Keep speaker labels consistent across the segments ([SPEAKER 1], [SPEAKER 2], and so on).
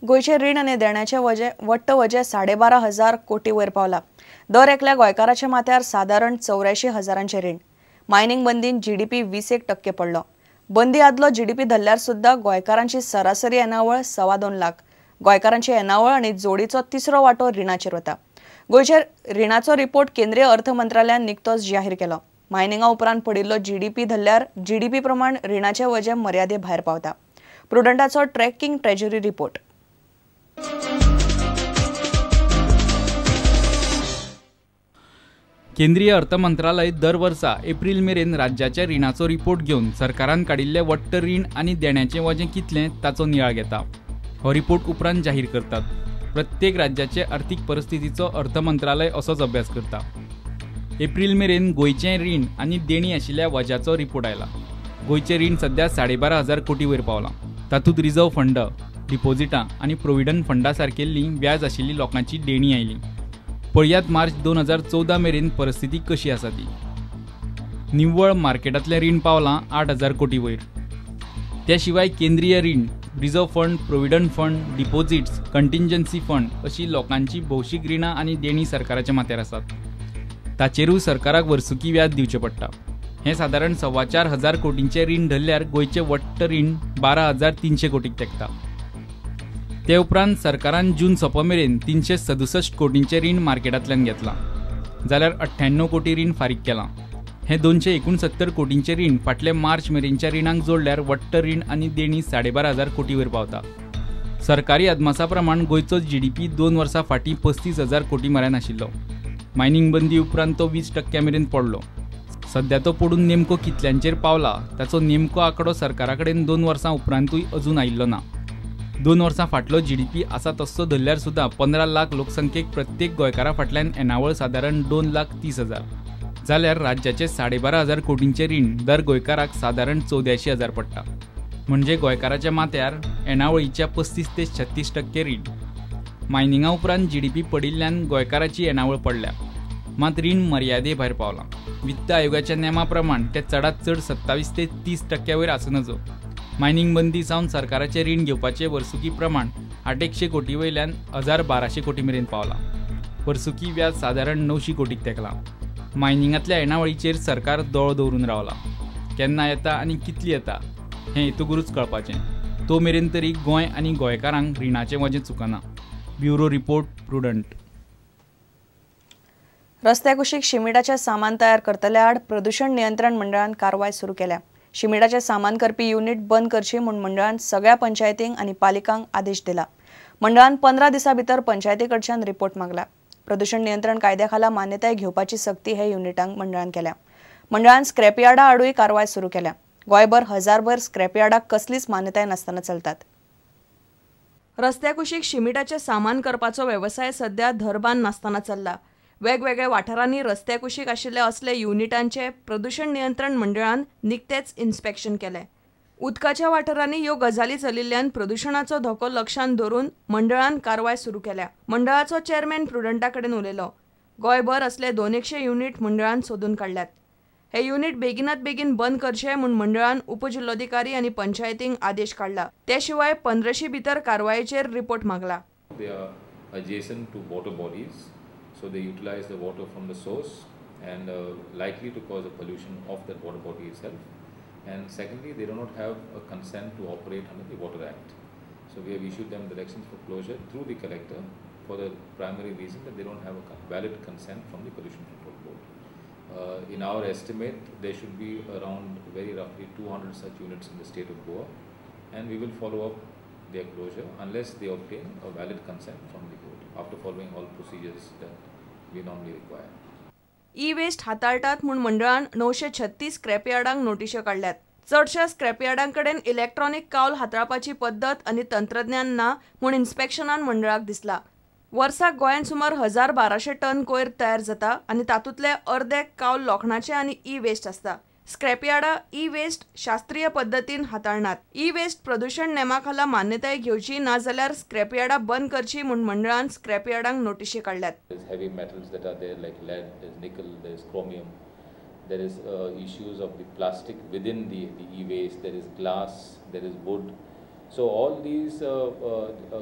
[SPEAKER 1] गोंयचें रीण आनी देण्याचें वजें वट्ट वजें 12,500 कोटी वयर पावला. दर एकल्या गोंयकाराच्या माथ्यार सादारण 84,000 रीण. मायनिंग बंदीन जीडीपी 21% पडलो. बंदी आदलो जीडीपी धरल्यार सुद्दां गोंयकारांची सरासरी येणावळ 2.25 लाख. गोंयकारांची येणावळ आनी जोडीचो तिसरो वांटो रिणाचेर वता. गोंयचेर रिणाचो रिपोर्ट केंद्रीय अर्थ मंत्रालयान निकतोच जाहीर केलो. मायनिंगा उपरांत पडिल्लो जीडीपी धरल्यार जीडीपी प्रमाण रिणाचें वजें मर्यादे भायर पावता. प्रुडंटाचो ट्रॅकिंग ट्रेजरी रिपोर्ट.
[SPEAKER 2] केंद्रीय अर्थ मंत्रालय दर वर्सा एप्रिल मेरेन राज्याच्या रिणाचो रिपोर्ट घेवन सरकारान काडिल्लें वट्ट रीण आनी देण्याचें वजें कितलें ताचो नियाळ घेता. हो रिपोर्ट उपरांत जाहीर करतात. प्रत्येक राज्याचे आर्थिक परिस्थितीचो अर्थ मंत्रालय असोच अभ्यास करता. एप्रिल मेरेन गोंयचें रीण आनी देणी आशिल्ल्या वज्याचो रिपोर्ट आयला. गोंयचें रीण सध्या 12,500 कोटी वयर पावलां. तातूंत रिझर्व फंड, डिपॉझिटां आनी प्रोविडंट फंडा सारकेल्ली व्याज आशिल्ली लोकांची देणी आयली. पळयात मार्च 2014 मेरेन परिस्थिती कशी आसा ती. निव्वळ मार्केटांतलें रीण पावलां 8,000 कोटी वयर. त्या शिवाय केंद्रीय रीण, reserve fund, provident fund, deposits, contingency fund अशी लोकांची भौशीक रिणां आनी देणी सरकाराच्या माथ्यार आसात. ताचेरूय सरकाराक वर्सुकी व्याज दिवचें पडटा. हें सादारण 4,250 कोटींचें रीण धरल्यार गोंयचें वट्ट रीण 12,300 कोटीक तेंकता. ते उपरांत सरकारान जून सोंपो मेरेन 367 कोटींचें रीण मार्केटांतल्यान घेतलां, जाल्यार 98 कोटी रीण फारीक केलां. हें 269 कोटींचें रीण फाटले मार्च मेरेनच्या रिणांक जोडल्यार वट्ट रीण आनी देणी 12,500 कोटी वयर पावता. सरकारी अदमासा प्रमाण गोंयचो जीडीपी 2 वर्सां फाटीं 35,000 कोटी म्हऱ्यान आशिल्लो. मायनिंग बंदी उपरांत तो 20% मेरेन पडलो. सध्या तो पडून नेमको कितल्यांचेर पावला ताचो नेमको आंकडो सरकारा कडेन 2 वर्सां उपरांतूय अजून आयिल्लो ना. 2 वर्सां फाटलो जीडीपी आसा तस्सो धरल्यार सुद्दां 15 लाख लोकसंख्येक प्रत्येक गोंयकारा फाटल्यान येणावळ सादारण 2,30,000, जाल्यार राज्याचे 12,500 कोटींचें रीण दर गोंयकाराक सादारण 84,000 पडटा. म्हणजे गोंयकाराच्या माथ्यार येणावळीच्या 35 ते 36% रीण. मायनिंगा उपरांत जीडीपी पडिल्ल्यान गोंयकाराची येणावळ पडल्या, मात रीण मर्यादे भायर पावलां. वित्त आयोगाच्या नेमा प्रमाण ते चडांत चड 27 ते 30% वयर आसूं नजो. मायनिंग बंदी सावन सरकाराचें रीण घेवपाचें वर्सुकी प्रमाण 800 कोटी वयल्यान 1,200 कोटी मेरेन पावलां. वर्सुकी व्याज सादारण 900 कोटीक तेंकलां. मायनिंगांतल्या येणावळीचेर सरकार दोळो दवरून रावलां. केन्ना येता आनी कितली येता हें येतकूच कळपाचें. तो मेरेन तरी गोंय आनी गोंयकारांक रिणाचें वजें चुकना. Bureau report, Prudent.
[SPEAKER 1] रस्त्या कुशीक शिमिटाचें सामान तयार करतल्या आड प्रदूषण नियंत्रण मंडळान कारवाय सुरू केल्या. शिमिटाचें सामान करपी युनिट बंद करची म्हूण मंडळान सगळ्या पंचायतींक आनी पालिकांक आदेश दिला. मंडळान 15 दिसां भितर पंचायती कडच्यान रिपोर्ट मागला. प्रदूषण नियंत्रण कायद्या खाला मान्यताय घेवपाची सक्ती हे युनिटांक मंडळान केल्या. मंडळान स्क्रॅपयार्डा आडूय कारवाय सुरू केल्या. गोंयभर हजारभर स्क्रॅपयार्डाक कसलीच मान्यताय नासतना चलतात. रस्त्या कुशीक शिमिटाचें सामान करपाचो वेवसाय सध्या धरबान नासतना चल्ला. वेगवेगळ्या वाठारांनी रस्त्या कुशीक आशिल्ले असले युनिटांचे प्रदूषण नियंत्रण मंडळान निकतेच इन्स्पेक्शन केलें. उदकाच्या वाठारांनी ह्यो गजाली चलिल्ल्यान प्रदूषणाचो धोको लक्षांत धरून मंडळान कारवाय सुरू केल्या. मंडळाचो चेअरमॅन प्रुडंटा कडेन उलयलो. गोंयभर असले 200 युनिट मंडळान सोदून काडल्यात. हे युनिट बेगिनात बेगीन बंद करचे म्हूण मंडळान उपजिल्लोधिकारी आनी पंचायतींक आदेश काडला. ते शिवाय 15 भितर कारवायेचेर report मागला.
[SPEAKER 3] So they utilize the water from the source and likely to cause a pollution of that water body itself. And secondly, they do not have a consent to operate under the Water Act. So we have issued them directions for closure through the collector for the primary reason that they don't have a valid consent from the Pollution Control Board. In our estimate, there should be around very roughly 200 such units in the state of Goa, and we will follow up their closure unless they obtain a valid consent from the board after following all procedures that we normally require.
[SPEAKER 1] E-waste हाताळटात म्हूण मंडळान 936 स्क्रॅपयार्डांक नोटिश्यो काडल्यात. चडश्या स्क्रॅपयार्डां कडेन electronic कावल हाताळपाची पद्दत आनी तंत्रज्ञान ना म्हूण इन्स्पेक्शनान मंडळाक दिसला. वर्साक गोंयांत सुमार 1,200 टन कोयर तयार जाता आनी तातूंतले अर्दे कावल लोखणाचे आनी ई-वेस्ट आसता. स्क्रॅपयार्डां ई-वेस्ट शास्त्रीय पद्दतीन हाताळनात. ई-वेस्ट प्रदूषण नेमा खाला मान्यताय घेवची ना जाल्यार स्क्रॅपयार्डां बंद करची म्हूण मंडळान स्क्रॅपयार्डांक नोटिशी काडल्यात.
[SPEAKER 3] Heavy metals that are there like lead, there's nickel, there's chromium, there is issues of the plastic within the e-waste, there is glass, there is wood. So all these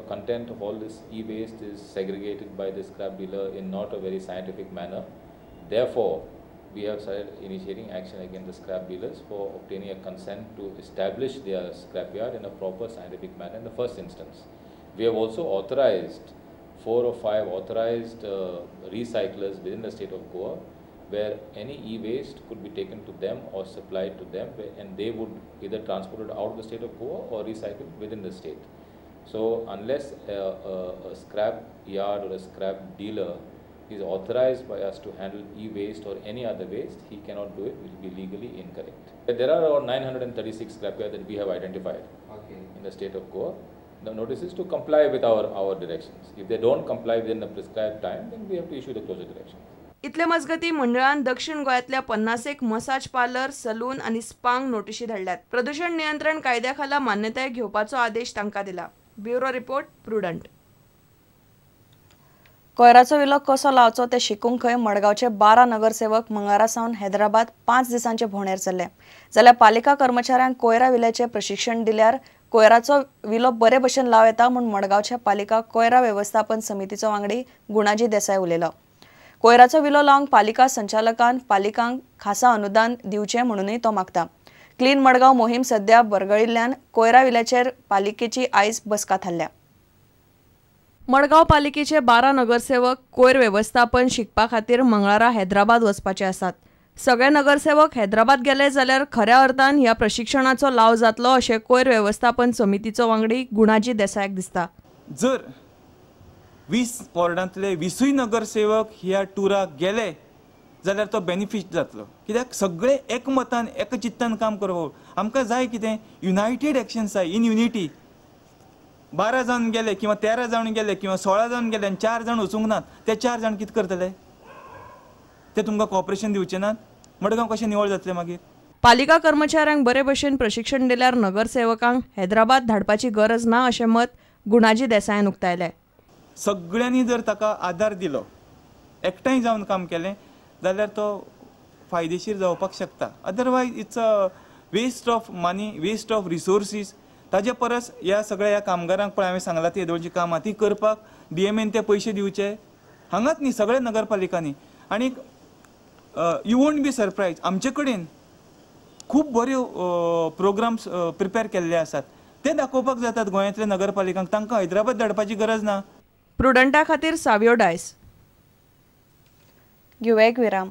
[SPEAKER 3] content of all this e-waste is segregated by the scrap dealer in not a very scientific manner. Therefore, we have started initiating action against the scrap dealers for obtaining a consent to establish their scrapyard in a proper scientific manner in the first instance. We have also authorized 4 or 5 authorized recyclers within the state of Goa, where any e-waste could be taken to them or supplied to them, and they would either transport it out of the state of Goa or recycle within the state. So unless a scrap yard or a scrap dealer is authorized by us to handle e-waste or any other waste, he cannot do it, it will be legally incorrect. There are around 936 scrap yards that we have identified in the state of Goa. The notice is to comply with our directions. If they don't comply within the prescribed time, then we have to issue the closure directions.
[SPEAKER 1] इतले मजगती मंडळान दक्षिण गोव्यांतल्या 50 massage parlour, salon आनी स्पांक नोटिशी धाडल्यात. प्रदूषण नियंत्रण कायद्या खाला मान्यताय घेवपाचो आदेश तांकां दिला. Bureau report, Prudent. कोयराचो विलो कसो लावचो ते शिकूंक खंय मडगांवचे 12 नगरसेवक मंगळारा सावन हैदराबाद 5 दिसांचे भोंवडेर चल्ले. जाल्यार पालिका कर्मचाऱ्यांक कोयरा विल्याचें प्रशिक्षण दिल्यार कोयराचो विलो बरे भशेन लावं येता म्हूण मडगांवच्या पालिका कोयरा वेवस्थापन समितीचो वांगडी गुणाजी देसाय उलयलो. कोयराचो विलो लावंक पालिका संचालकान पालिकांक खासा अनुदान दिवचें म्हणूनय तो मागता. क्लीन मडगांव मोहीम सध्या बरगळिल्ल्यान कोयरा विल्याचेर पालिकेची आयज बसका थारल्या. मडगांव पालिकेचे 12 नगरसेवक कोयर वेवस्थापन शिकपा खातीर मंगळारा हैदराबाद वचपाचे आसात. सगळे नगरसेवक हैदराबाद गेले जाल्यार खऱ्या अर्थान ह्या प्रशिक्षणाचो लाव जातलो अशें कोयर वेवस्थापन समितीचो वांगडी गुणाजी देसायाक दिसता.
[SPEAKER 4] जर 20 वॉर्डांतले 20 नगरसेवक ह्या टुराक गेले जाल्यार तो बेनिफीट जातलो, कित्याक सगळे एकमतान एकचित्तान काम करप. आमकां जाय कितें युनायटेड एक्शन जाय, इन युनिटी. 12 जावन गेले किंवा 13 जावन गेले किंवा 16 जावन गेले आनी 4 जाण वचूंक नात, ते 4 जाण कितें करतले? ते तुमकां कॉपरेशन दिवचे नात. मडगांव कशें निवळ जातलें मागीर?
[SPEAKER 1] पालिका कर्मचाऱ्यांक बरे भशेन प्रशिक्षण दिल्यार नगरसेवकांक हैदराबाद धाडपाची गरज ना अशें मत गुणाजी देसायान उक्तायलें.
[SPEAKER 4] सगळ्यांनी जर ताका आदार दिलो, एकठांय जावन काम केलें जाल्यार तो फायदेशीर जावपाक शकता. Otherwise it's a waste of money, waste of resources. ताजे परस ह्या सगळ्या ह्या कामगारांक पळय हांवें सांगलां ती येदोळची कामां ती करपाक डीएमएन ते पयशे दिवचे हांगाच न्ही सगळ्या नगरपालिकांनी. आनी you won't be surprise, आमचे कडेन खूब बऱ्यो प्रोग्राम्स प्रिपेर केल्ले आसात, ते दाखोवपाक जातात गोंयांतल्या नगरपालिकांक, तांकां हैदराबाद धाडपाची गरज ना.
[SPEAKER 1] प्रुडंटा खातीर सावियो डायस. घेवया एक विराम.